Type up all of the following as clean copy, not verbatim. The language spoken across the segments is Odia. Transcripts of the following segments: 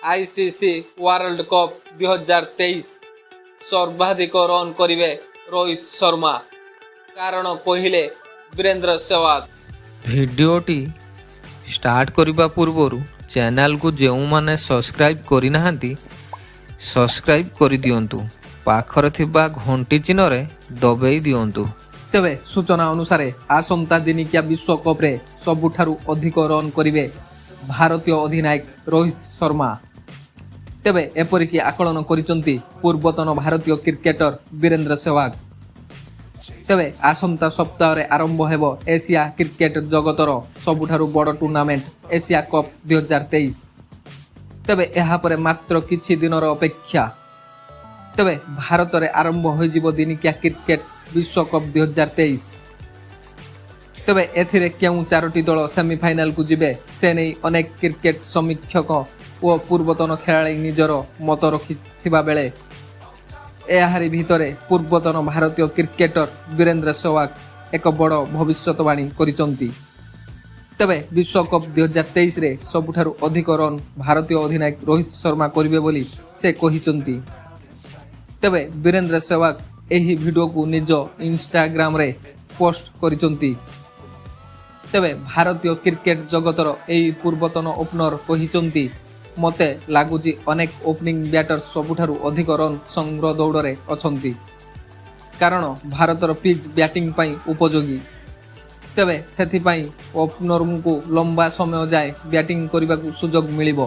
ଆଇସିସି ୱାର୍ଲଡ କପ୍ 2023 ସର୍ବାଧିକ ରନ୍ କରିବେ ରୋହିତ ଶର୍ମା, କାରଣ କହିଲେ ବୀରେନ୍ଦ୍ର ସେହ୍ୱାଗ। ଭିଡ଼ିଓଟି ଷ୍ଟାର୍ଟ କରିବା ପୂର୍ବରୁ ଚ୍ୟାନେଲକୁ ଯେଉଁମାନେ ସବସ୍କ୍ରାଇବ୍ କରିନାହାନ୍ତି, ସବସ୍କ୍ରାଇବ୍ କରିଦିଅନ୍ତୁ, ପାଖରେ ଥିବା ଘଣ୍ଟି ଚିହ୍ନରେ ଦବେଇ ଦିଅନ୍ତୁ। ତେବେ ସୂଚନା ଅନୁସାରେ, ଆସନ୍ତା ଦିନିକିଆ ବିଶ୍ୱକପ୍ରେ ସବୁଠାରୁ ଅଧିକ ରନ୍ କରିବେ ଭାରତୀୟ ଅଧିନାୟକ ରୋହିତ ଶର୍ମା। ତେବେ ଏପରିକି ଆକଳନ କରିଛନ୍ତି ପୂର୍ବତନ ଭାରତୀୟ କ୍ରିକେଟର ବୀରେନ୍ଦ୍ର ସେହ୍ୱାଗ। ତେବେ ଆସନ୍ତା ସପ୍ତାହରେ ଆରମ୍ଭ ହେବ ଏସିଆ କ୍ରିକେଟ ଜଗତର ସବୁଠାରୁ ବଡ଼ ଟୁର୍ଣ୍ଣାମେଣ୍ଟ ଏସିଆ କପ୍ 2023। ତେବେ ଏହାପରେ ମାତ୍ର କିଛି ଦିନର ଅପେକ୍ଷା। ତେବେ ଭାରତରେ ଆରମ୍ଭ ହୋଇଯିବ ଦିନିକିଆ କ୍ରିକେଟ ବିଶ୍ୱକପ୍ 2023। ତେବେ ଏଥିରେ କେଉଁ ଚାରୋଟି ଦଳ ସେମିଫାଇନାଲକୁ ଯିବେ, ସେ ନେଇ ଅନେକ କ୍ରିକେଟ ସମୀକ୍ଷକ ଓ ପୂର୍ବତନ ଖେଳାଳି ନିଜର ମତ ରଖିଥିବା ବେଳେ ଏହାରି ଭିତରେ ପୂର୍ବତନ ଭାରତୀୟ କ୍ରିକେଟର ବୀରେନ୍ଦ୍ର ସେହ୍ୱାଗ ଏକ ବଡ଼ ଭବିଷ୍ୟତବାଣୀ କରିଛନ୍ତି। ତେବେ ବିଶ୍ୱକପ୍ 2023ରେ ସବୁଠାରୁ ଅଧିକ ରନ୍ ଭାରତୀୟ ଅଧିନାୟକ ରୋହିତ ଶର୍ମା କରିବେ ବୋଲି ସେ କହିଛନ୍ତି। ତେବେ ବୀରେନ୍ଦ୍ର ସେହ୍ୱାଗ ଏହି ଭିଡ଼ିଓକୁ ନିଜ ଇନଷ୍ଟାଗ୍ରାମରେ ପୋଷ୍ଟ କରିଛନ୍ତି। ତେବେ ଭାରତୀୟ କ୍ରିକେଟ ଜଗତର ଏହି ପୂର୍ବତନ ଓପନର କହିଛନ୍ତି, "ମୋତେ ଲାଗୁଛି ଅନେକ ଓପନିଂ ବ୍ୟାଟର ସବୁଠାରୁ ଅଧିକ ରନ୍ ସଂଗ୍ରହ ଦୌଡ଼ରେ ଅଛନ୍ତି, କାରଣ ଭାରତର ପିଚ୍ ବ୍ୟାଟିଂ ପାଇଁ ଉପଯୋଗୀ। ତେବେ ସେଥିପାଇଁ ଓପନରଙ୍କୁ ଲମ୍ବା ସମୟ ଯାଏ ବ୍ୟାଟିଂ କରିବାକୁ ସୁଯୋଗ ମିଳିବ।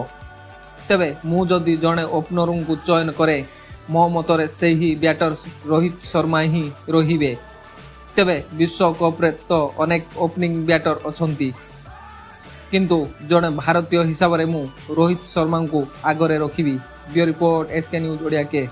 ତେବେ ମୁଁ ଯଦି ଜଣେ ଓପନରଙ୍କୁ ଚୟନ କରେ, ମୋ ମତରେ ସେହି ବ୍ୟାଟର ରୋହିତ ଶର୍ମା ହିଁ ରହିବେ। ତେବେ ବିଶ୍ୱକପ୍ରେ ତ ଅନେକ ଓପନିଂ ବ୍ୟାଟର ଅଛନ୍ତି, କିନ୍ତୁ ଜଣେ ଭାରତୀୟ ହିସାବରେ ମୁଁ ରୋହିତ ଶର୍ମାଙ୍କୁ ଆଗରେ ରଖିବି।" ବ୍ୟୁରୋ ରିପୋର୍ଟ, ଏସ୍କେ ନ୍ୟୁଜ୍ ଓଡ଼ିଆ କେ।